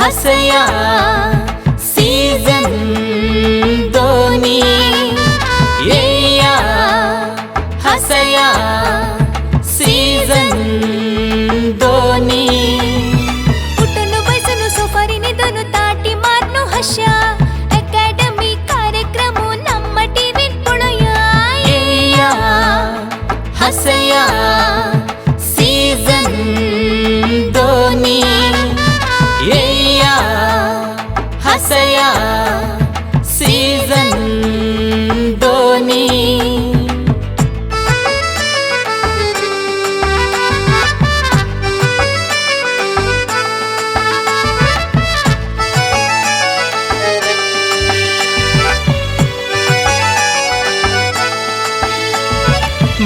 हसया season दोनी. येया हसया season दोनी. उठून बसून सोफारी निदून ताटी मारनु हशा अकॅडमी कार्यक्रम ನಮ್ಮ ಟಿವಿ ಪೊಳಯ. येया हसया सीझन दोनी. येया हसया सीझन दोनी.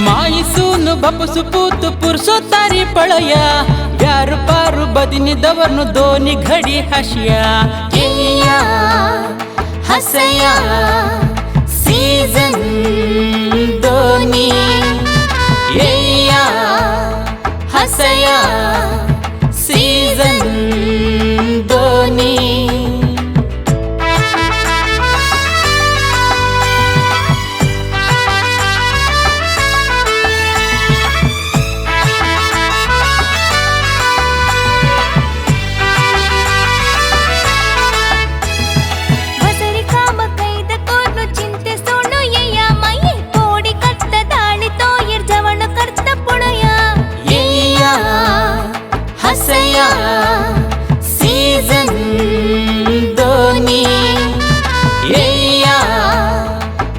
माईसून बापसु पूत पुरुषोत्तारी पळया, व्यार पारू बदिनी दवरनु दोनी घडी हशिया. येया हसया सीझन दोनी. येया हसया सीझन दोनी. वसरी काम कैद कोर्नु चिंते सोडू येया, माये कोडी कट्ट दाळी तोयर जवण करत पुणया. येया हसया सीझन दोनी. येया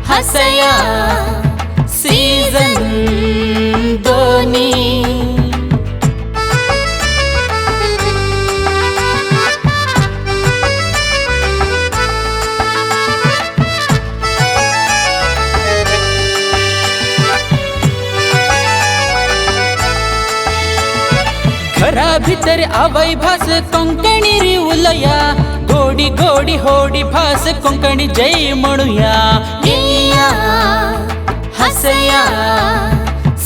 हसया सीझन दोनी. घरा भितर आवय भास कोंकणी री उलया, गोडी गोडी होडी भास कोंकणी जय म्हणूया. येया हसया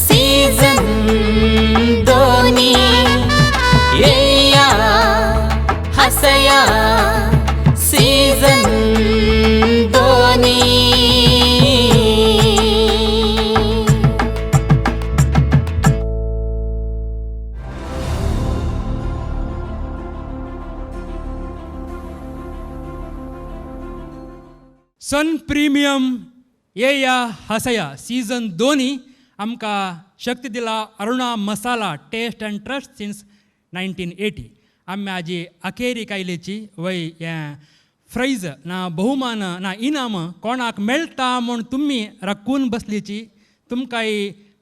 सीझन दोनी. येया हसया सीझन दोनी. सन प्रिमियम येया हसया सीझन दोनी आमकां शक्ती दिला Aruna Masala, taste and trust since 1980. आमी आजी अखेरीक आयलेची वय हें फ्रैज ना बहुमान ना इनाम कोणाक मेळटा म्हूण तुमी राखून बसलीची, तुमकांय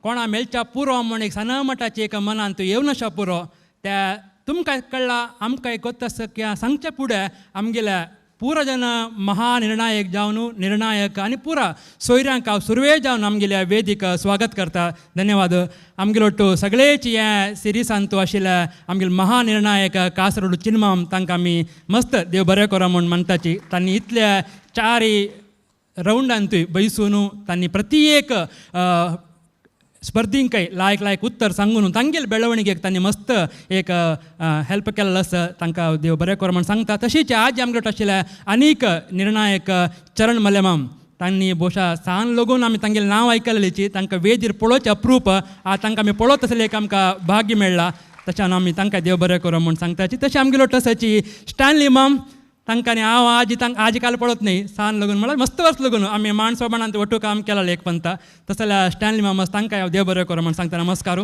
कोणा मेळच्या पुरो म्हूण एक सनामटाची एक मनांत येवन आसा पुरो त्या तुमकां कळ्ळा आमकां एक आसा की सांगचे फुडें आमगेल्या पुरा जन महानिर्णायक जावन निर्णायक आनी पुरा सोयऱ्यांक हांव सुरवे जावन आमगेल्या वेदीक स्वागत करता. धन्यवाद. आमगेलो ಒಟ್ಟು सगळेच हे सिरिसांतू आशिल्ल्या आमगेले महानिर्णायक कासरोड चिन्माम तांकां आमी मस्त देव बरें करो म्हूण मानताची. तांणी इतल्या चारी रावंडांतूय बैसून तांणी प्रति एक स्पर्धींकय लायक लायक उत्तर सांगून तांगेल बेळवणीक तांणी मस्त एक हेल्प केल्लो आसा. तांकां देव बरें कर म्हूण सांगता. तशीच आज आमगेलो आशिल्ल्या आनीक निर्णायक चरण मलेमाम तांणी भोवशा सान लगून आमी तांगेलें नांव आयकलेलीची, तांकां वेदीर पळोवचें अप्रूप आतां तांकां आमी पळोवत आसलें एक आमकां भाग्य मेळ्ळां. तशें आमी तांकां देव बरें करूं म्हूण सांगताची. तशें आमगेलो तसाची स्टॅनली माम तांकां हांव आज तांकां आज काल पळोवत न्ही, सान लगून म्हळ्यार मस्त वर्स लगून आमी माणसोबाणांत ಒಟ್ಟು काम केला एक पंता. तशें जाल्यार स्टॅनली माम तांकां हांव देव बरें करूं म्हूण सांगता. नमस्कार.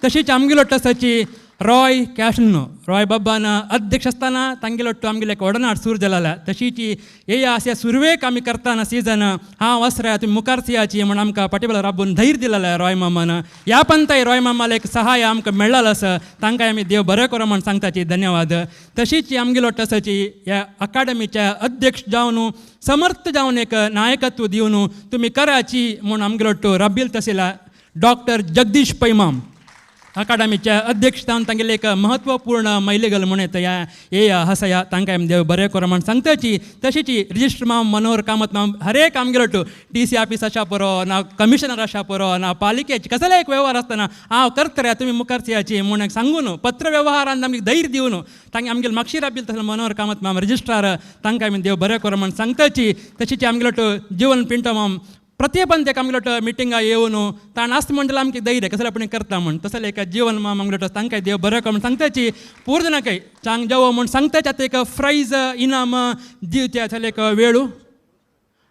तशीच आमगेलो तसाची रॉय कॅशन रॉय बाबान अध्यक्ष आसतना तांगेलो ಒಟ್ಟು आमगेले एक वडनाड सूर जाल्या. तशीच हे अशे सुरवेक आमी करतना सीजन हांव वसऱ्या तुमी मुखार सियाची म्हूण आमकां पाटिबळ राबून धैर्य दिलेलें रॉय मामान. ह्या पंताय रॉय मामाले एक सहाय आमकां मेळ्ळेलो आसा, तांकां आमी देव बरें करूं म्हूण सांगताची. धन्यवाद. तशीच आमगेलो तसाची ह्या अकाडमीच्या अध्यक्ष जावन समर्थ जावन एक नायकत्व दिवन तुमी कराची म्हूण आमगेलो ಒಟ್ಟು रब्बील तसिला डॉक्टर जगदीश पैमाम. अकादमीचे अध्यक्ष जावन तांगेले एक महत्वपूर्ण मैलिगल म्हण येता ह्या ए हसया तांकां आमी देव बरें करो म्हण सांगताची. तशीच रजिस्टर माम मनोहर कामत माम हरेक आमगेलो टू DC office आशा पुरो ना कमिशनर आशा पुरो ना पालिकेची कसले एक व्यवहार आसतना हांव करता रे तुमी मुखार याची म्हूण सांगून पत्र व्यवहारान आमगे धैर्य दिवन तांगे आमगेले मागशीर आबिल तसो मनोहर कामत माम रजिस्ट्रार तांकां आमी देव बरें करो म्हण सांगताची. तशीच आमगेलो टू जीवन पिंटो माम प्रतिबंध एक आमगेलो मिटिंगा येवन ताण आसता म्हणटलें आमकां धैर्य कसलें आपण करता म्हण तसलें एक जीवन माम आमगेलो तांकां देव बरें कर म्हण सांगताची. पूर्ण नाकाय चांग जावो म्हण सांगताची. आतां एक फ्रायज इनाम दिवचे आसलें एक वेळू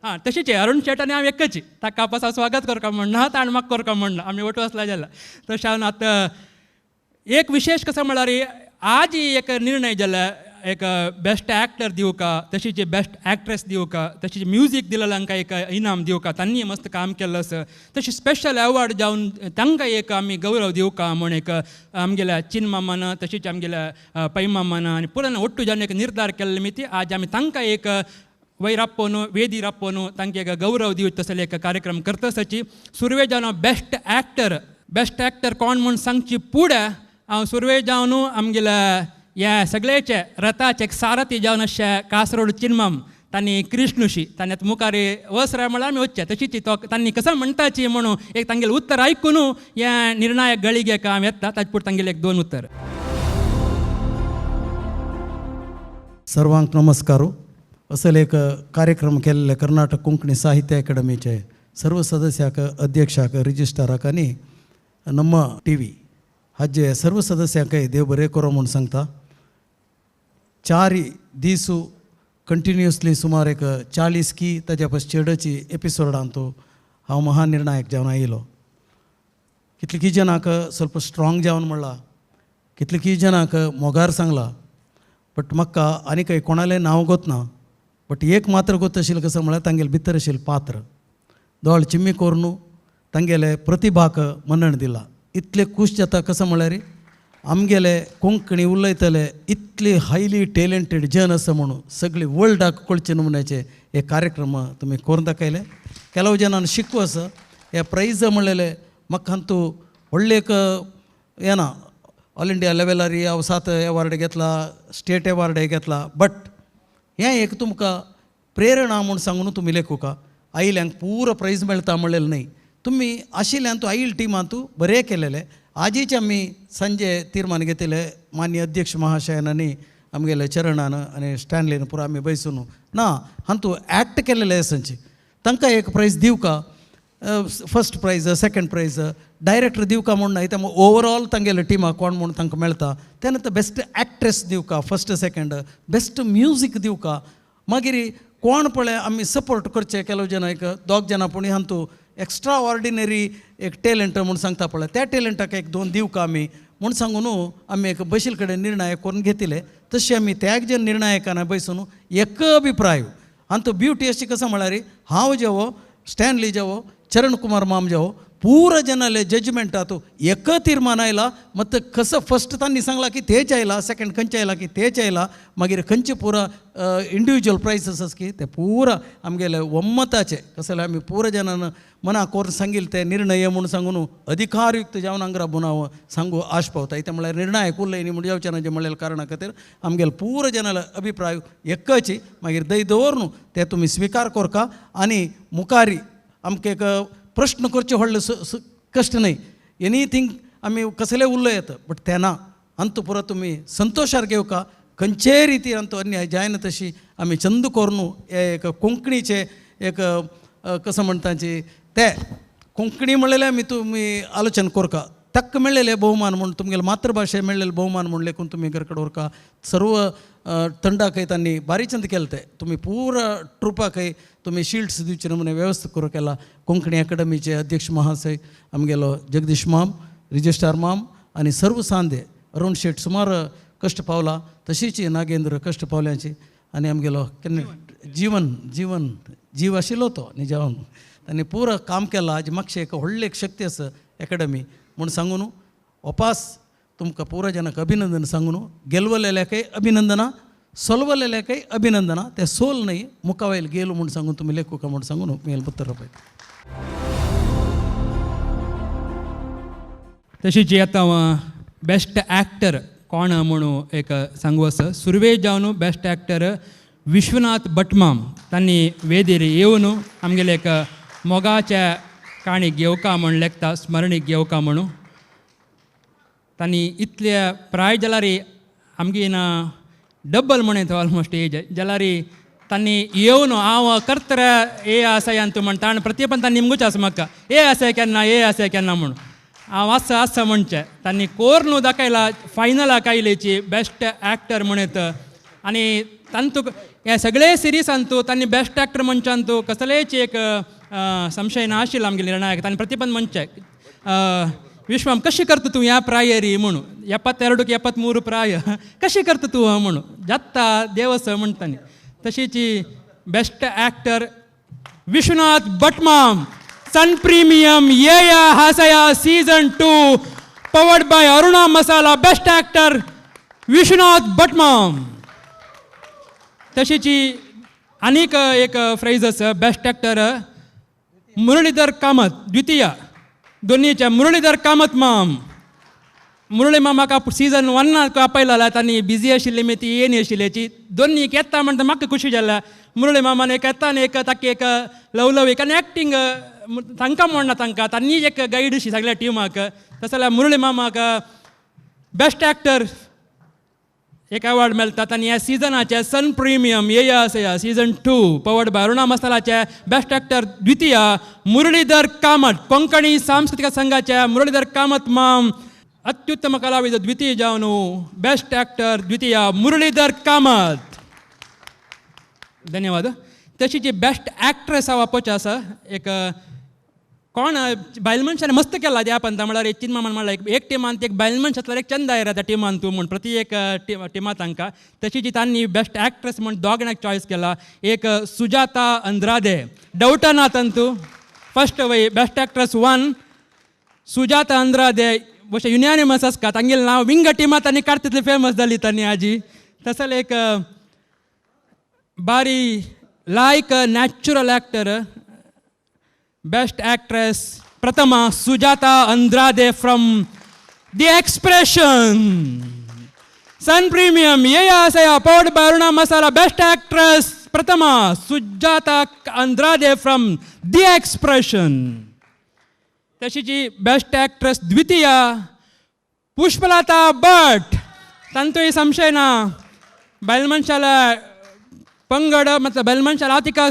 आं तशीच अरुण शेट आनी हांव एकच ताका पास स्वागत करका म्हण ना ताण म्हाका करका म्हण आमी वटू आसला जाला. तशें हांव आतां एक विशेश कसो म्हळ्यार आज एक निर्णय जाला एक बेस्ट एक्टर दिवका तशीच बेस्ट एक्ट्रेस दिवका तशीच म्युजीक दिलेलें तांकां एक इनाम दिवका तांणी मस्त काम केल्लें आसा. तशें स्पेशल अवॉर्ड जावन तांकां एक आमी गौरव दिवका म्हूण एक आमगेल्या चिनमामान तशीच आमगेल्या पैमामान आनी पुराय ಒಟ್ಟು ಜನ एक निर्धार केल्ले मिती आज आमी तांकां एक वयर आपोवन वेदीर आपोवन तांकां एक गौरव दिवचो तसले एक कार्यक्रम करता. सुरवे जावन बेस्ट एक्टर बेस्ट एक्टर कोण म्हूण सांगची पुढे हांव सुरवे जावन आमगेल्या ह्या सगळ्याचे रथाचे एक सारथी जावन अशें कासरोड चिन्मम तांणी कृष्णुशी तांणी आतां मुखार वसरा म्हळ्यार आमी वचचें तशीच तो तांणी कसो म्हणटाची म्हणून एक तांगेलें उत्तर आयकून ह्या निर्णायक घळिगेक हांव येता. ताचे पुढे तांगेलें एक दोन उत्तर. सर्वांक नमस्कार. असले एक कार्यक्रम केल्ले कर्नाटक कोंकणी साहित्य अकादमीचे सर्व सदस्याक अध्यक्षाक रजिस्ट्राराक आनी नम्म TV हाजे सर्व सदस्यांकय देव बरें करो म्हूण सांगता. 4 दीस कंटिन्युअसली सुमार एक 40 की ताज्या पस चेडची एपिसोडान तो हांव महानिर्णायक जावन आयलो. कितले जणांक ಸ್ವಲ್ಪ स्ट्रॉंग जावन म्हणला, कितले जणांक मोगार सांगला, बट म्हाका आनी खंय कोणालें नांव गोतना, बट एक मात्र गोत आशिल्लें कसो म्हळ्यार तांगेलें भितर आशिल्लें पात्र दोळ चिम्मी करून तांगेले प्रतिभाक मरण दिला. इतले खूश जाता कसो म्हळ्यार आमगेले कोंकणी उलयतले इतले हायली टॅलंटेड जन आसा म्हणून सगळे वर्ल्डाक कळचे नमुन्याचे हे कार्यक्रम तुमी करून दाखयले. ಕೆಲವು ಜನ शिकू आसा हे प्रायज म्हणलेले म्हाका हातूं व्हडलें एक येना ऑल इंडिया लेवलार हांव 7 अवॉर्ड घेतला, स्टेट अवॉर्ड घेतला, बट हें एक तुमकां प्रेरणा म्हूण सांगून तुमी लेखुका आयिल्ल्यांक पुरो प्रायज मेळटा म्हणलेलें न्हय, तुमी आशिल्ल्यान तूं आयल टिमान तूं बरें केलेलें. आजीच आमी संजय तीर्मान घेतिल्ले मान्य अध्यक्ष महाशयान आनी आमगेले चरणान आनी स्टॅनलीन पुरो आमी बैसून ना हातूं एक्ट केलेले आसांचे तांकां एक प्रायज दिवका, first prize second prize director दिवका म्हूण न्हय, ते ओवरऑल तांगेले टिमाक कोण म्हूण तांकां मेळटा. त्या नंतर बेस्ट एक्ट्रेस दिवका, फर्स्ट सेकंड बेस्ट म्युजीक दिवका, मागीर कोण पळय आमी सपोर्ट करचे. ಕೆಲವು जन एक दोग जाणां पूण हातूं एक्स्ट्रा ऑर्डिनरी एक टॅलंट म्हूण सांगता पळय त्या टॅलंटाक एक दोन दिवका आमी म्हूण सांगून आमी एक बशील कडेन निर्णय करून घेतिल्ले. तशें आमी त्या जन निर्णायकान बैसून एक अभिप्राय आनी तो ब्युटी अशी कसो म्हळ्यार हांव जेवो स्टॅनली जेवो चरण कुमार माम जेवो पूरा जनाले जजमेंटात एक तीर्मान आयला. मत कसं फर्स्ट तांणी सांगला की तेच आयला, सेकंड खंयचे आयला की तेच आयला, मागीर खंयचे पुरा इंडिविज्युअल प्रायसीस आसा की ते पुरा आमगेले वम्मताचे कसले आमी पुरा जनान मना करून सांगिल्ले ते निर्णय म्हूण सांगून अधिकारयुक्त जावन हांगा राबून सांगू आश पावता. इतें म्हळ्यार निर्णायक उरले न्ही म्हूण जावचें ना जें म्हणलेलें कारणा खातीर आमगेले पुरा जनाले अभिप्राय एकच मागीर दय दवरून ते तुमी स्विकार करका आनी मुखारी आमकां एक प्रश्न करचे व्हडले कश्ट न्हय, एनीथींग आमी कसले उलोवं येता, बट तेन्ना अंत पुरो तुमी संतोशार घेवका खंयचेय रितीन अंत अन्याय जायना तशी आमी चंद करून एक कोंकणीचे एक कसं म्हणटाची ते कोंकणी म्हणलेले आमी तुमी आलोचन करका ताका मेळ्ळेले भोवमान म्हूण तुमगेले मातृभाशे मेळ्ळेले भोवमान म्हूण लेखून तुमी घरकड व्हरका. सर्व तंडाकय तांणी बारीक चंद केले ते तुमी पुरा ट्रुपाकय तुमी शिल्ड्स दिवचे नमुने व्यवस्था करूं केला. कोंकणी अकादमीचे अध्यक्ष महाशय आमगेलो जगदीश माम, रिजिस्ट्रार माम आनी सर्व सांदे अरुण शेट सुमार कश्ट पावला, तशीच नागेंद्र कश्ट पावल्याची आनी आमगेलो केन्ना जीवन जीवन जीव आशिल्लो तो निजावन तांणी पुरा काम केलां. आज मातशें एक व्हडली एक शक्ती आसा एकाडमी म्हूण सांगून ओपास तुमकां पुरा जनाक अभिनंदन सांगून गेलवलेल्याकय अभिनंदना, सोलवलेल्याकय अभिनंदना, ते सोल न्हय मुखावयल गेलो म्हूण सांगून तुमी लेखुका म्हूण सांगून मेल पत्र पळय. तशीच आतां बेस्ट एक्टर कोण म्हणून एक सांगू आसा. सुरवे जावन बेस्ट एक्टर विश्वनाथ भटमाम तांणी वेदीर येवन आमगेले एक मोगाच्या काणी घेवका म्हण लेखता, स्मरणीक घेवका म्हणून. तांणी इतले प्राय जाल्यार आमगे ना डब्बल म्हणून ऑलमोस्ट एज जाल्यार तांणी येवन हांव करतरे ए आसा यान तूं म्हणटा आनी प्रतिपन तांणी निमगूच आसा म्हाका ए आसा केन्ना ए आसा केन्ना म्हणून हांव आसा आसा म्हणचें. तांणी कोर न्हू दाखयला फायनलाक आयलेची बेस्ट एक्टर म्हणत. आनी तांतू हे सगळे सिरिसान तूं तांणी बेस्ट एक्टर म्हणच्यान तूं कसलेच एक संशय ना आशिल्लो आमगेले निर्णायक. तांणी प्रतिबंध म्हणचें विश्वम कशी करता तूं ह्या प्रायरी म्हणून, 72 73 प्राय कशी करता तूं म्हणून, जाता देवस म्हणटानी. तशीच बेस्ट एक्टर विश्वनाथ भटमाम, Sun Premium Yeya Hasaya season 2 powered by Aruna Masala, best actor Vishwanath Bhatmam. तशीच आनीक एक फ्रेज आसा, बेस्ट एक्टर मुरलीधर कामत द्वितीय, दोनीच्या मुरलीधर कामत माम. मुरळी मामाक सीजन 1 आपयला तांणी बिजी आशिल्ली मी ती येनी आशिल्ल्याची दोन्ही येता म्हणटा म्हाका खुशी जाल्या. मुरळी मामान एक येता आनी एक ताका एक लवलवीक आनी एक्टींग तांकां म्हणना तांकां तांणी एक गायड अशी सगळ्या टिमाक. तसो जाल्यार मुरळी मामाक बेस्ट एक्टर एक अवॉर्ड मेळटा. आनी ह्या सिजनाचे सन प्रिमियम ये आसा सीजन 2 पवर्ड बाय अरुणा मसालाचे बेस्ट एक्टर द्वितीय मुरलीधर कामत, कोंकणी सांस्कृतिक संघाचे मुरलीधर कामत माम अत्युत्तम कलाविद द्वितीय जावन बेस्ट एक्टर द्वितीय मुरलीधर कामत. धन्यवाद. तशी जी बेस्ट एक्ट्रेस हांव आपोवचें आसा एक कोण बायल मनशान मस्त केला त्या पंता म्हळ्यार एक चिन्मा म्हणल्यार एक टिमान एक बायल मनशांतल्यार आसल्यार एक चंद आयरा त्या टिमान तूं म्हूण प्रति एक टिमा तांकां. तशी जी तांणी बेस्ट एक्ट्रेस म्हूण दोग जाणांक चॉयस केला, एक सुजाता अंद्रादे डवटना तंतू फर्स्ट वय बेस्ट एक्ट्रेस 1 सुजाता अंद्रादे, बशें युनॅनिमस आसका तांगेलें नांव विंग टिमा तांणी काडटा तितली फेमस जाली तांणी आजी. तसो एक बारी लायक natural actor best actress Prathama Sujata Andrade from the expression. Sun Premium Yeya Hasaya powered by Aruna Masala best actress Prathama Sujata Andrade from the expression. तशीची best actress द्वितीय पुष्पलता भट, तांतूय संशय ना बायल मनशाला पंगड मतलब बायल मनशाला हांव तिका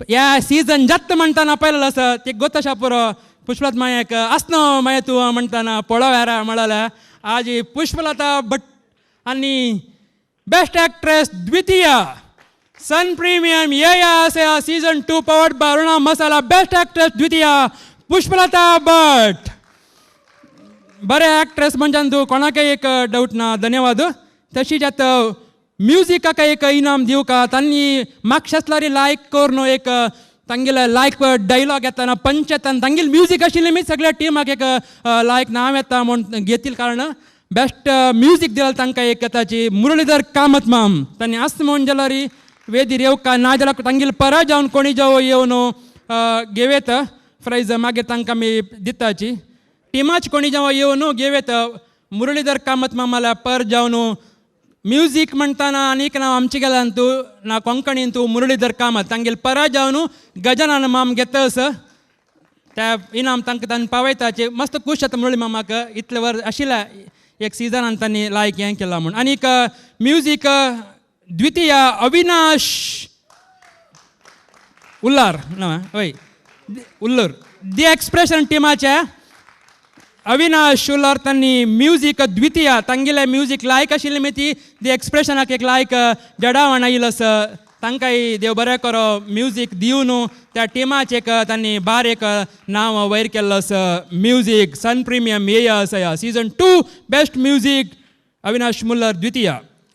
ह्या सीजन जाता म्हणटाना पळयलेलो आसा ती गोत आशा पुरो पुष्पलता मायक आसनो मागीर तूं म्हणटाना पळोवया म्हळ्यार आज पुष्पलता भट आनी बेस्ट एक्ट्रेस द्वितीय Sun Premium Yeya Hasaya season 2 powered by Aruna Masala best actress द्वितीय पुष्पलता भट. बरे एक्ट्रेस म्हणच्यान तूं कोणाकय एक डावट ना. धन्यवाद. तशीच आतां म्युजिकाक एक इनाम दिवका तांणी मागशे आसल्यार लायक करून एक तांगेले लायक डायलॉग येताना पंच येताना तांगेले म्युजीक आशिल्लें मी सगळ्या टिमाक एक लायक नांव येता म्हूण घेतील कारण बेस्ट म्युजीक दिला तांकां एक ताची मुरलीधर कामत माम. तांणी आस म्हूण जाल्यार वेदीर येवका ना जाल्यार तांगेले परा जावन कोणी जावं येवन घेवयेत प्रायज मागीर तांकां आमी दिताची. टिमाच कोणी जावं येवन घेवयेत मुरलीधर कामत मामाल्या पर जावन म्युजीक म्हणटाना आनीक नांव आमचे गेल्यान तूं ना कोंकणीन तूं मुरलीधर कामत तांगेले परा जावन गजानन माम घेतस त्या इनाम तांकां तांणी पावयताचे मस्त खूश जाता मुरळी मामाक इतले वर आशिल्ल्या एक सिजनान तांणी लायक हें केलां म्हूण. आनीक म्युजीक द्वितीय अविनाश उल्लार ना हय उल्लूर दी एक्सप्रेशन टिमाचे अविनाश उल्लार तांणी म्युजीक द्वितीय तांगेले म्युजीक लायक आशिल्ली मी ती दी एक्सप्रेशनाक एक लायक जडावण आयिल्लो आसा तांकांय देव बरें करो म्युजीक दिवन त्या टिमाचें एक तांणी बार एक नांव वयर केल्लो आसा. म्युजीक सन प्रिमियम ये आसा season 2 best music Avinash Mullar द्वितीय.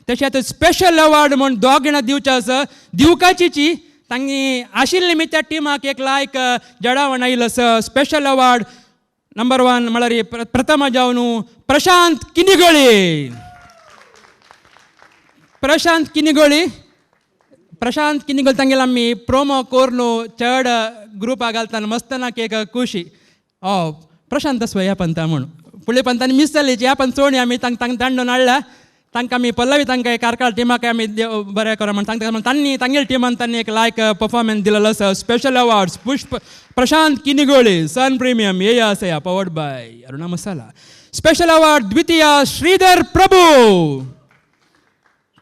तशें आतां स्पेशल अवॉर्ड म्हूण दोग जाणां दिवचें आसा दिवकाचीची तांणी आशिल्ली मी त्या टिमाक एक लायक जडावण आयिल्लो आसा. स्पेशल अवॉर्ड नंबर 1 म्हळ्यार प्रथम जावन प्रशांत किनिगोळी. प्रशांत किनिगोळी प्रशांत किनिगोळी तांगेले आमी प्रोमो कोर्नु चड ग्रुपा घालतना मस्त ना एक खुशी ओ प्रशांत स्वया पंता म्हूण फुडले पण तांणी मीस जाली जी पण चोणी आमी तांकां तांकां दांडून हाडल्या तांकां आमी पल्लवी तांकां कार्कळ टिमाक आमी बरें करा म्हण सांगता तांणी तांगेले टिमान तांणी एक लायक परफॉर्मन्स दिलेलो आसा. Special awards Pushpa Prashant Kinigoli Sun Premium Yeya Haseya powered by Aruna Masala. Special award द्वितीय श्रीधर प्रभू.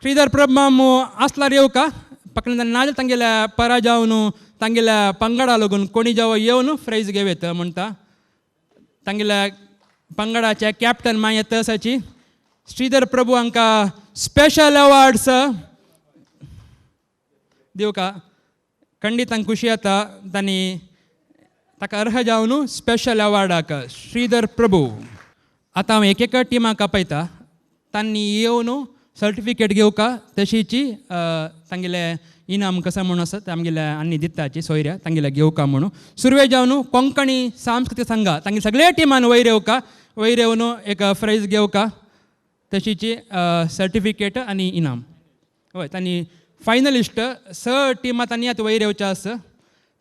श्रीधर प्रभू मामू आसल्यार येवका पकडून नाजाल्यार तांगेल्या पराजावन तांगेल्या पंगडा लागून कोणी जावं येवन फ्रायज घेवं म्हणटा. तांगेल्या पंगडाचे कॅप्टन मागीर तसाची श्रीधर प्रभू हांकां स्पेशल अवॉर्ड्स दिवका. खंडीत तांकां खुशी जाता तांणी ताका अर्ह जावन स्पेशल अवॉर्डाक श्रीधर प्रभू. आतां हांव एक एक टिमाक आपयता तांणी येवन सर्टिफिकेट घेवका तशीची तांगेले इनाम कसो म्हणून आसा ते आमगेल्या आनी दिताची सोयऱ्या तांगेल्या घेवका म्हणून. सुरवे जावन कोंकणी सांस्कृतीक संघा तांगे सगळे टिमान वयर येवका वयर येवन एक फ्रायज घेवका तशीची सर्टिफिकेट आनी इनाम. हय तांणी फायनलिस्ट स टिमां तांणी आतां वयर येवचें आसा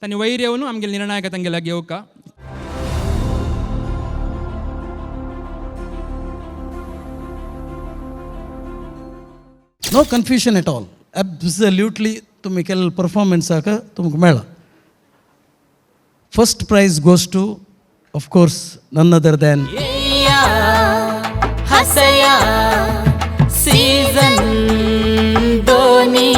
तांणी वयर येवन आमगेले निर्णायक तांगेल्या घेवका. No confusion at all. Absolutely तुमी केल्ले परफॉर्मन्साक तुमकां मेळ्ळा. First prize goes to of course none other than Yeya Haseya season दोनी.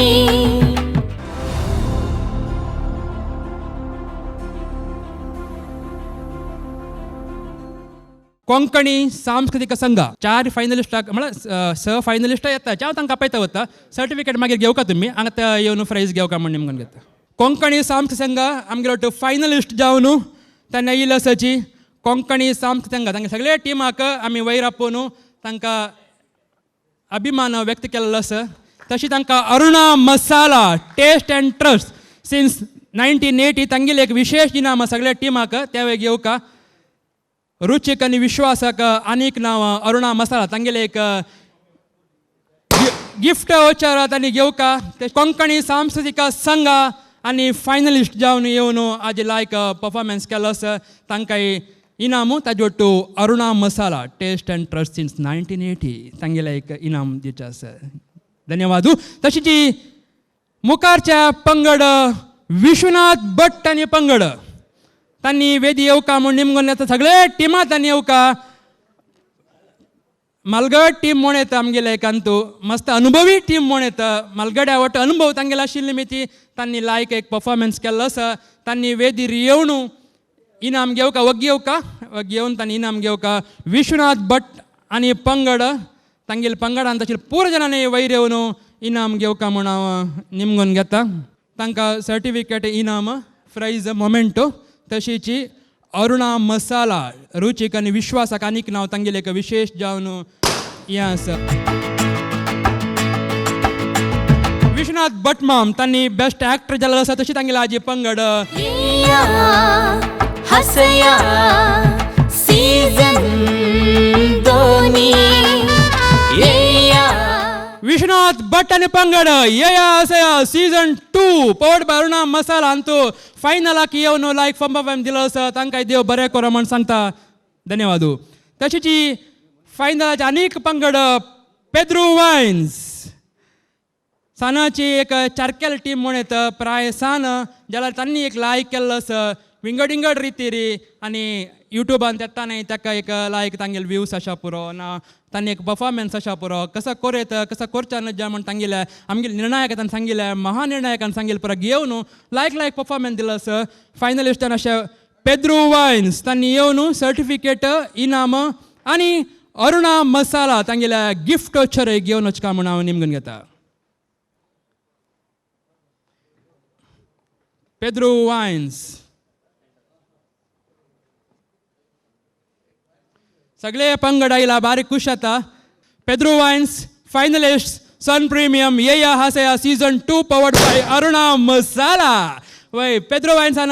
कोंकणी सांस्कृतीक संघ चार फायनलिस्टाक म्हळ्यार स फायनलिस्ट येता चार तांकां आपयता वता सर्टिफिकेट मागीर घेवका तुमी हांगा येवन प्रायज घेवका म्हण निमगून घेता. कोंकणी सांस्कृतीक संघ आमगेलो फायनलिस्ट जावन तेन्ना येयलो आसाची कोंकणी सांस्कृतीक संघ तांकां सगळे टिमाक आमी वयर आपोवन तांकां अभिमान व्यक्त केल्लो आसा. तशी तांकां Aruna Masala taste and trust since 1980 तांगेले एक विशेश इनाम सगळ्या टिमाक त्या वेळ घेवका. रुचीक आनी विश्वासाक आनीक नांव अरुणा मसाला तांगेले एक गिफ्ट वोचर तांणी घेवका. ते कोंकणी सांस्कृतीक संघ आनी फायनलिस्ट जावन येवन आज लायक परफॉर्मन्स केलो आसा तांकां इनाम ताजे ಒಟ್ಟು Aruna Masala taste and trust since 1980 तांगेले एक इनाम दिवचें आसा. धन्यवाद. तशीच मुखारच्या पंगड विश्वनाथ भट आनी पंगड तांणी वेदी येवका म्हूण निमगून येता सगळे टिमां तांणी येवका. मालगड टीम म्हूण येता आमगेले एकांतू मस्त अनुभवी टीम म्हूण येता मालगड्या वट अनुभव तांगेले आशिल्ले निमित्ती तांणी लायक एक परफॉर्मन्स केल्लो आसा. तांणी वेदीर येवन इनाम घेवका वग्गी येवका वग्गी येवन तांणी इनाम घेवका. विश्वनाथ भट आनी पंगड तांगेले पंगडान तशें पूर जाणांनी वयर येवन इनाम घेवका म्हूण हांव निमगून घेता. तांकां सर्टिफिकेट इनाम प्रायज मोमेंटो तशीची अरुणा मसाला रुचीक आनी विश्वासाक आनीक नांव तांगेलें एक विशेश जावन हें आसा. विश्वनाथ भट माम तांणी बेस्ट एक्टर जाल्लो आसा तशी तांगेले आजी पंगड येया हसया सीझन दोनी. येया विश्वनाथ भट आनी पंगड Yeya Haseya season 2 powered by Aruna Masala Antu फायनलाक येवन लायक फॉर्म दिलो आसा तांकां देव बरें करो म्हण सांगता. धन्यवाद. तशीच फायनलाचे आनीक पंगड पेद्रू वायन्स सानाची एक चारकेल टीम म्हण येता प्राय सान जाल्यार तांणी एक लायक केल्लो आसा विंगड विंगड रितीरी आनी युट्यूबान तेत्ता न्ही ताका एक लायक तांगेले व्यूज आसा पुरो ना तांणी एक परफॉर्मन्स आसा पुरो कसो कोर येता कसो करच्या न्हय म्हण तांगेले आमगेले निर्णायकान सांगिल्लें महानिर्णायकान सांगिल्लें पुरो घेवन लायक लायक परफॉर्मन्स दिलो आसा. फायनलिस्टान अशें पेद्रू वायन्स तांणी येवन सर्टिफिकेट इनाम आनी अरुणा मसाला तांगेल्या गिफ्ट वॉचर घेवन वचका म्हूण हांव निमगून घेता. पेद्रू वायन्स सगळे पंगड आयला बारीक खुश जाता. Pedro Wines finalist Sun Premium Yeya Haseya season 2 powered by Aruna Masala. वय पेद्रो वायन्सान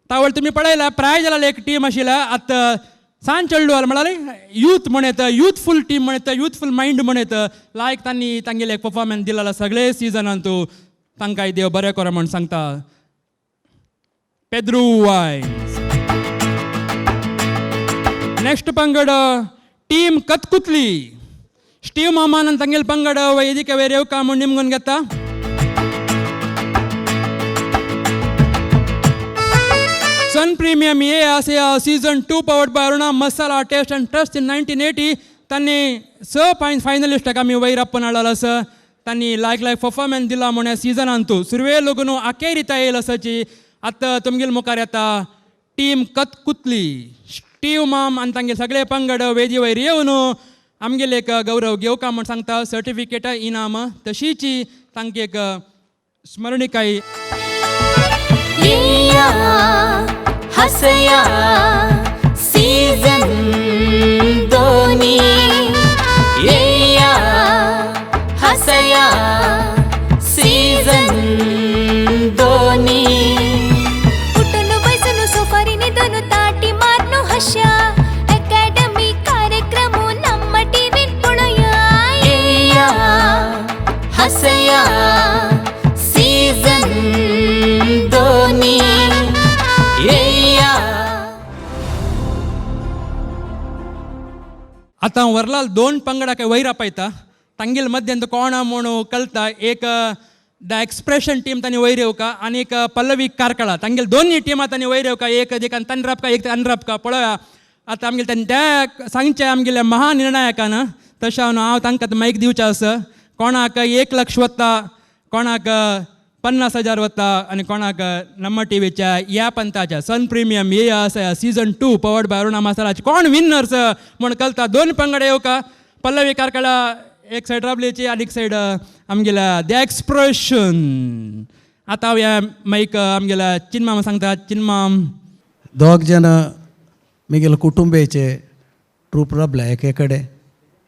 तावळ तुमी पळयला प्राय जाल्यार एक टीम आशिल्ल्या आतां सान चेडू म्हळ्यार यूथ म्हण येता युथफूल टीम म्हण येता युथफूल मायंड म्हण येता लायक तांणी तांगेले एक परफॉर्मन्स दिलेलो सगळे सिजनान तूं तांकां देव बरें करो म्हण सांगता. पेद्रू वायन्स. नेक्स्ट पंगड टीम कतकुतली. स्टीव मामान तांगेल पंगड वैदिक वयर येवका म्हूण निमगून घेता. Sun Premium Ye Aasaya season 2 powered by Aruna Masala taste and trust in 1980 तांणी 6 पॉयंट फायनलिस्टाक आमी वयर आपोवन हाडलो आसा. तांणी लायक लायक परफॉर्मन्स दिला म्हूण ह्या सिजनान तूं सुरवे लगून अखेर येयल आसाची. आतां तुमगेल मुखार येता टीम कतकुतली. स्टीव माम आनी तांगेले सगळे पंगड वेदी वयर येवन आमगेले एक गौरव घेवका म्हूण सांगता. सर्टिफिकेट इनाम तशीची तांकां एक स्मरणिकाय. येया हसया सीझन दोन्ही, येया हसया सीझन दोन्ही. उठून बसून सोफारी निदून ताटी मारनु हश्या अकॅडमी कार्यक्रम ನಮ್ಮ ಟಿವಿ ಪೊಳಯ. येया हसया सीझन दोन्ही, येया. आतां वरलाल दोन पंगडाक वयर आपयता. तांगेल मध्यांत कोण म्हूण कळटा. एक the expression team तांणी वयर येवका आनी एक पल्लवी कारकळा. तांगेल दोनूय टिमा तांणी वयर येवका. एक एकान तनरापका एक अनरापका. पळोवया आतां आमगेले तांणी त्या सांगचें आमगेल्या महानिर्णायकान. तशें हांव तांकां मायक दिवचें आसा. कोणाक 1 लक्ष वता, कोणाक 50,000 वता आनी कोणाक नम्मा टिवीच्या ह्या पंथाच्या सन प्रिमियम ये आसा सीझन 2 पवर्ड बाय अरुणा मसालाचे कोण विनर्स म्हूण कळटा. दोन पंगड येवका. पल्लवी कारकळा एक सायड राबलेची आनी एक सायड आमगेल्या the expression. आतां हांव ह्या मायक आमगेल्या चिन्माम सांगता. चिन्माम, दोग जण मिगेले कुटुंबेचे ट्रूप राबल्या, एके कडेन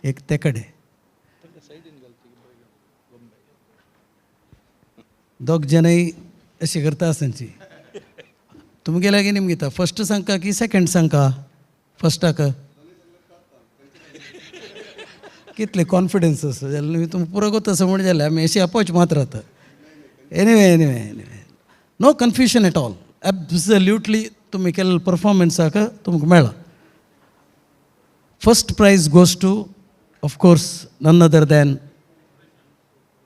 एक ते कडेन. दोग जनय अशें करता आसची. तुमगे लागीं निमगिता फर्स्ट सांगका की सेकंड सांगका? फर्स्टाक कितले कॉन्फिडन्स आसा जाल्यार तुमकां पुरो गोत आसा म्हूण जाल्यार आमी अशी अपोच मात रावता. Anyway anyway anyway no confusion at all. Absolutely तुमी केल्ले परफॉर्मन्साक तुमकां मेळ्ळा. First prize goes to of course none other than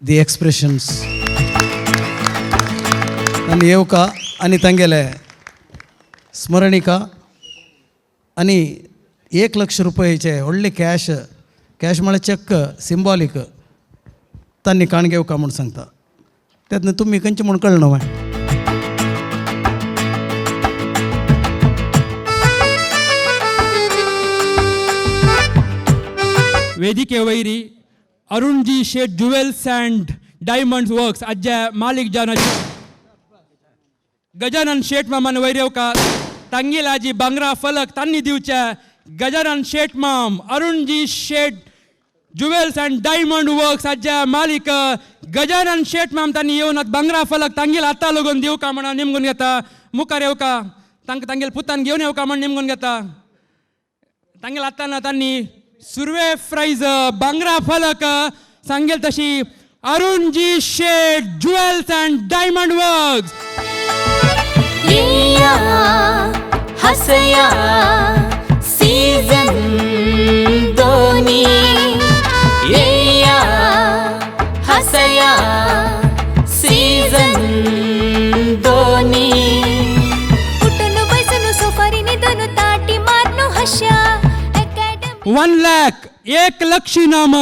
the Expressions. आनी येवका आनी तांगेले स्मरणिका आनी 1 लक्ष रुपयाचे व्हडले कॅश, कॅश म्हळ्यार चॅक सिंबॉलीक तांणी काण घेवका म्हूण सांगता. तेन्ना तुमी खंयचे म्हूण कळना मागीर. वेदिके vary Arunji Shet jewels and diamonds works आज्या मालीक जावन गजानन शेट मामान वयर येवका. तांगेलाजी बांगरा फलक तांणी दिवच्या गजानन शेट माम Arunji Shet jewels and diamond works आज्या मालीक गजानन शेट माम तांणी येवन बांगरा फलक तांगेल आतां लगून दिवका म्हणून निमगून घेता. मुखार येवका. तांकां तांगेल पुतान घेवन येवका म्हण निमगून घेता. तांगेल आतां तांणी सुरवे प्रायज बांगरा फलक सांगेल तशी Arunji Shet jewels and diamond works. येया हसया सीझन दोन्ही, येया हसया सीझन दोन्ही. उठून बसून सोफारी निदून ताटी मारनु हश्या अकॅडमी. 1 लाख 1 लक्ष इनाम.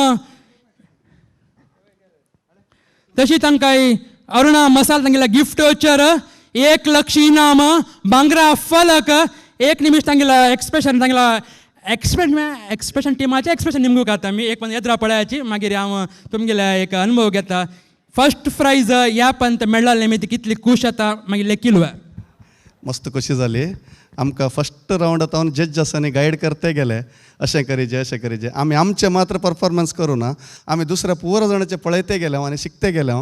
तशी तांकां अरुणा मसाल तांगेल्या गिफ्ट वचर 1 लक्ष इनाम बांगरा फलक. एक निमिष तांगेला एक्सप्रेशन तांगेला एक्सप्रेशन एक्सप्रेशन टिमाचें एक्सप्रेशन निमगू खाता मी एक पण येद्रा पळयाची मागीर हांव तुमगेल्या एक अनुभव घेता. फर्स्ट प्रायज ह्या पंत मेळ्ळा निमित्त कितली खूश जाता मागीर लेखिलू. मस्त खुशी जाली आमकां. फर्स्ट रावंड आतां जज आसानी गायड करते गेले, अशें करीजे अशें करीजे. आमी आमचें मात्र परफॉर्मन्स करूं ना, आमी दुसऱ्या पुरो जाणांचे पळयते गेले आनी शिकते गेले.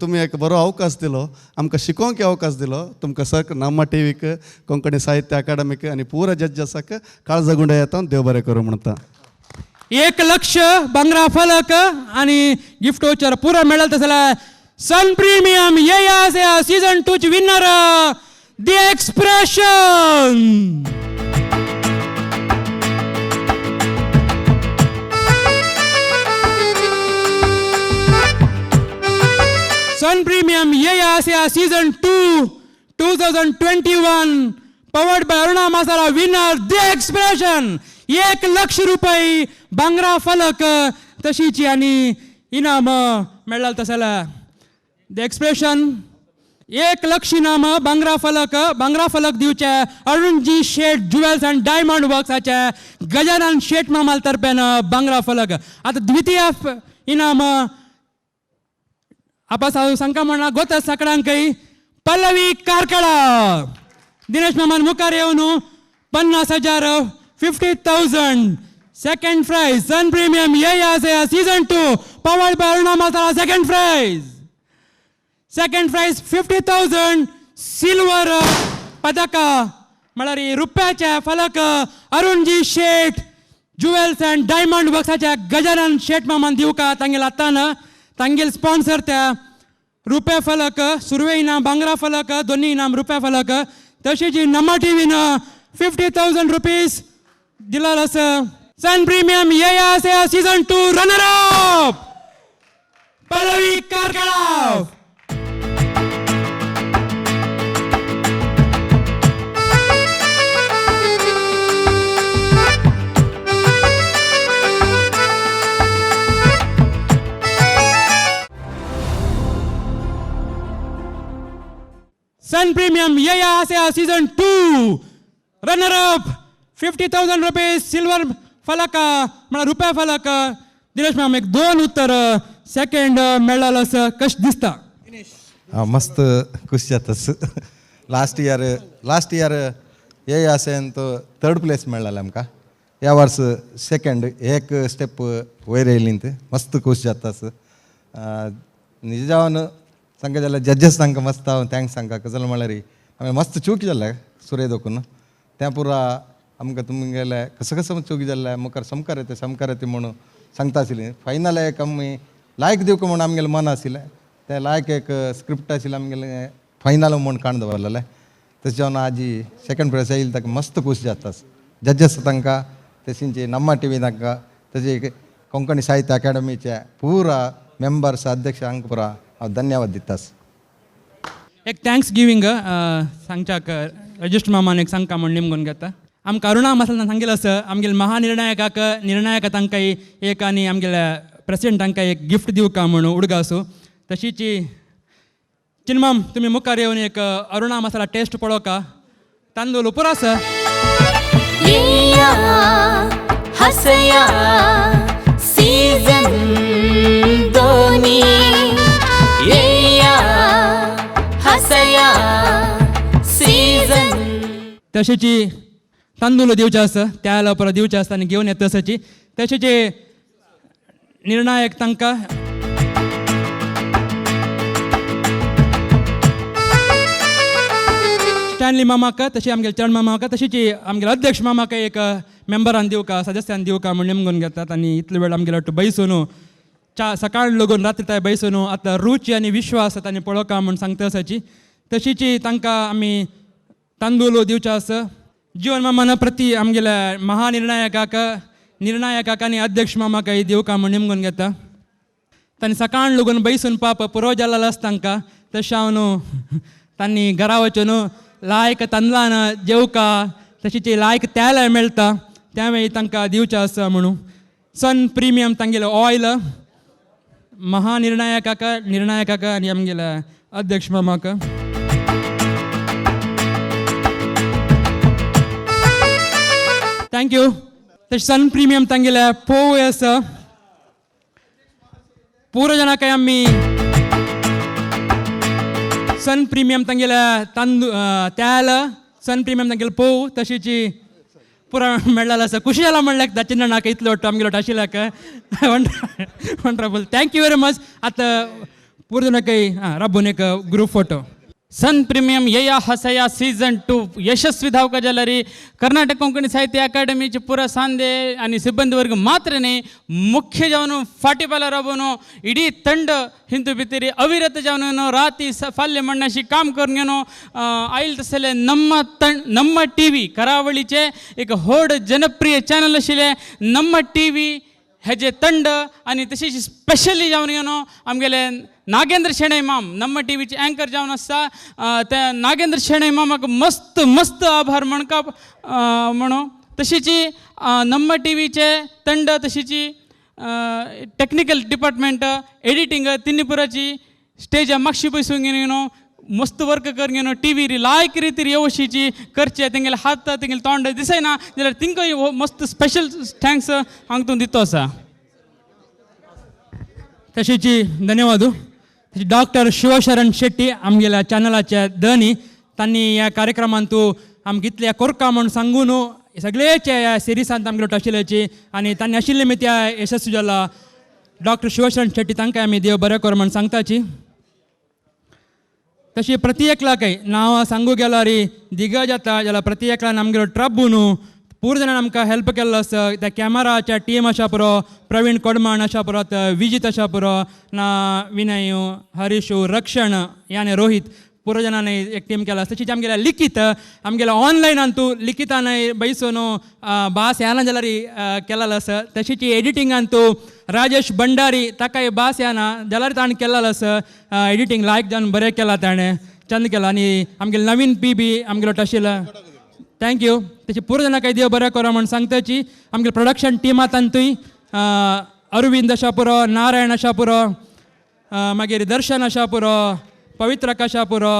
तुमी एक बरो अवकाश दिलो आमकां, शिकोवंक अवकाश दिलो. तुमकां सर नम्मा टीवीक, कोंकणी साहित्य अकादमीक आनी पुरो जज आसाक काळजा गुंडे येता. देव बरें करूं म्हणटा. 1 लक्ष बांगरा फलक आणि गिफ्ट वचर पुरा मेळत जाल्यार सन प्रीमियम ये सीझन 2 ची winner the expression. Sun Premium Yeya Hasaya season 2 2021 powered by Aruna Masala winner the expression 1 lakh रुपये भांगरा फलक तशीची आनी इनाम मेळ्ळा तसल्या the expression 1 lakh इनाम भांगरा फलक, भांगरा फलक दिवचे Arunji Shet jewels and diamond वर्क्साचे Gajanan शेट मामाल तर्फेन भांगरा फलक. आतां द्वितीय इनाम आपा सांका म्हणा गोता सगळ्यांकय पल्लवी कार्कळा. दिनेश मामान मुखार येवन 50,000 50,000 second prize Sun Premium Yeya Hasaya season 2 powered by Aruna Masala second prize. Second prize 50,000 silver पदक म्हळ्यार रुप्याचे फलक Arunji Shet jewels and diamond वर्क्साच्या Gajanan शेट मामान दिवका तांगेल हातान तांगेल स्पॉन्सर त्या रुप्या फलक, सुरवे इनाम भांगरा फलक, दोन्ही इनाम रुप्या फलक. तशीच नम्मा टीव्हीन 50,000 रुपीज दिला आसा. Sun Premium Yeya Hasaya season 2 runner up Pallavi Karkala. Sun Premium Yeya Hasaya season 2 runner up 50,000 rupees silver फलक म्हळ्यार रुपया फलक. दिनेश मॅम एक दोन उत्तर सेकंड मेळ्ळालो आसा, कशें दिसता? मस्त खुश जातास. लास्ट इयर ये आसेन तो थर्ड प्लेस मेळ्ळाले आमकां, ह्या वर्स सेकंड, एक स्टेप वयर येयली ती मस्त खुश जातास. निज जावन सांगता जाल्यार जज्जस तांकां मस्त हांव thanks सांगता. कसलें म्हळ्यार आमी मस्त चूक जालें सुरय दोकून तें पुरा आमकां तुमगेले कसो कसो चूक जाल्लें मुखार समकार येता समकार येता म्हणून सांगता आशिल्ली. फायनल एक आमी लायक दिवंक म्हणून आमगेलें मन आशिल्लें, तें लायक एक स्क्रिप्ट आशिल्लें आमगेलें फायनल म्हूण काण दवरलेलें. तशें जावन आजी सेकंड प्रायज येयली ताका मस्त खूश जाता. जज्जस तांकां, तशींच नम्मा टीव्ही तांकां, तशें कोंकणी साहित्य अकाडमीचे पुरा मेंबर्स अध्यक्ष हांकां पुरा हांव धन्यवाद दितास. एक thanks giving सांगच्याक रजिस्टर मामान एक सांगका म्हूण निमगून घेता. आमकां अरुणा मसाला सांगिल्लें आसा आमगेले महानिर्णायकाक निर्णायक तांकां एक आनी आमगेल्या प्रेसिडेंट तांकां एक गिफ्ट दिवका म्हणून उडगासू. तशीच चिन्माम तुमी मुखार येवन एक अरुणा मसाला टेस्ट पळोवका तांदूळ पुरो आसा. येया हसया सीझन दोन्ही येया हसया सीझन. तशेंच तांदूळ दिवचे आसा त्या परत दिवचे आसता आनी घेवन येता तशेंच तशेंच निर्णायक तांकां स्टॅनली मामाक, तशें आमगेले चरण मामाक, तशीच आमगेले अध्यक्ष मामाक एक मेंबरान दिवका सदस्यान दिवका म्हूण नेमगून घेतात. आनी इतलो वेळ आमगेले वाटू बैसून च्या सकाळ लगून रात्री ताय बैसून आतां रुची आनी विश्वास तांणी पळोवका म्हूण सांगता आसाची. तशीच तांकां आमी तांदूळ दिवचे आसा. जीवन मामान प्रति आमगेल्या महानिर्णायकाक निर्णायकाक आनी अध्यक्ष मामाक दिवका म्हूण नेमगून घेता. तांणी सकाळ लगून बैसून पाप पुरो जाल्लो आसता तांकां, तशें हांव न्हू तांणी घरा वचून लायक तांदळान जेवका तशीच लायक तेल मेळटा त्या वेळी तांकां दिवचें आसा म्हणून सन प्रिमियम तांगेलें ऑयल महानिर्णायकाक निर्णायकाक आनी आमगेल्या अध्यक्ष मामाक. Thank you. तशें सन प्रिमियम तांगेल्या पोव आसा पुरो जाणां आमी सन प्रिमियम तांगेल्या तांदूळ तेल सन प्रिमियम तांगेले पोव तशीच पुरा मेळ्ळा आसा. खुशी जाला म्हणल्यार दाचिन नाका इतलो वाटतो आमगेलो आशिल्ल्याक. Wonderful, thank you very much. आतां पुरो जाणां हां राबून एक ग्रूप फोटो. ಸನ್ ಪ್ರೀಮಿಯಂ ಯಯ ಹಸಯ ಸೀಸನ್ 2 ಯಶಸ್ವಿ ಧಾವಕ जाल्यार कर्नाटक कोंकणी साहित्य अकादमीचे पुरा सांदे आनी सिब्बंदी वर्ग मात्र न्ही मुख्य जावन फाटीपाला राबोवन इडी ತಂಡ ಹಿಂದೂ ಭಿತ್ತಿರಿ ಅವಿರತ जावन ರಾತಿ फाल्य म्हणनाशी काम करून घेवन आयल तसले ನಮ್ಮ ನಮ್ಮ टी व्ही करावळीचे एक व्हड जनप्रिय चॅनल आशिल्लें ನಮ್ಮ टी व्ही. हेजे तंड आनी तशीच स्पेशली जावन न्हू आमगेले नागेंद्र शेणै माम, ನಮ್ಮ टीवीचे अँकर जावन आसा त्या नागेंद्र शेणै मामाक मस्त मस्त आभार म्हणका म्हणू. तशीच ನಮ್ಮ टीवीचे तंड, तशीच टेक्निकल डिपार्टमेंट, एडिटींग, तिन्नीपुराची स्टेजा मागशी बसून न्हू मस्त वर्क कर न्हू, टी वी लायक रितीर येवशीची करचे, तेंगेले हात तेंगेले तोंड दिसना जाल्यार तिंकां मस्त स्पेशल thanks हांगा तूं दितो आसा. तशीच धन्यवाद डॉक्टर शिवशरण शेट्टी, आमगेल्या चॅनलाचे धनी. तांणी ह्या कार्यक्रमांतू आमकां इतल्या कोरका म्हूण सांगून सगळेचे ह्या सिरिसांत आमगेलो आशिल्ल्याची आनी तांणी आशिल्ले मी त्या यशस्वी जाला. डॉक्टर शिवशरण शेट्टी तांकां आमी देव बरें कर म्हूण सांगताची. तशी प्रति एकलाकय नांवां सांगू गेल्यार दिग्गज जाता, जाल्यार प्रति एकल्यान आमगेलो ट्रबून पूर जाणान आमकां हेल्प केल्लो आसा. त्या कॅमेराच्या टीम आसा पुरो, प्रवीण कोडमाण आसा पुरो, विजीत आसा पुरो, ना विनय, हरीशू, रक्षण याने रोहित, पुरो जाणांनी एक टीम केला. तशीच आमगेल्या लिखीत, आमगेल्या ऑनलायनान तूं लिखितान बैसून भास येना जाल्यार केलेलो आसा. तशीच एडिटिंगान तूं राजेश भंडारी, ताकाय भास येना जाल्यार ताणें केलेलो आसा एडिटींग, लायक जावन बरें केलां ताणें, चंद केला. आनी आमगेले नवीन पी बी आमगेलो टशिला, thank you. तशी पुरो जाणां काय देव बरें करो म्हूण सांगताची. आमगेले प्रोडक्शन टिमा तांतूय अरविंद आसा पुरो, नारायण आसा पुरो, मागीर दर्शन आसा पुरो, पवित्र आसा पुरो,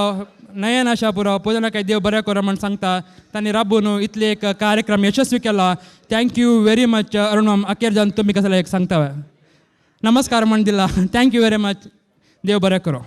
नयन आसा पुरो, पुरो जाणां काय देव बरें करो म्हूण सांगता. तांणी राबून इतले एक कार्यक्रम यशस्वी केला. Thank you very much. Arun अखेर जावन तुमी कसले एक सांगता? नमस्कार म्हण दिला. Thank you very much. देव बरें करो.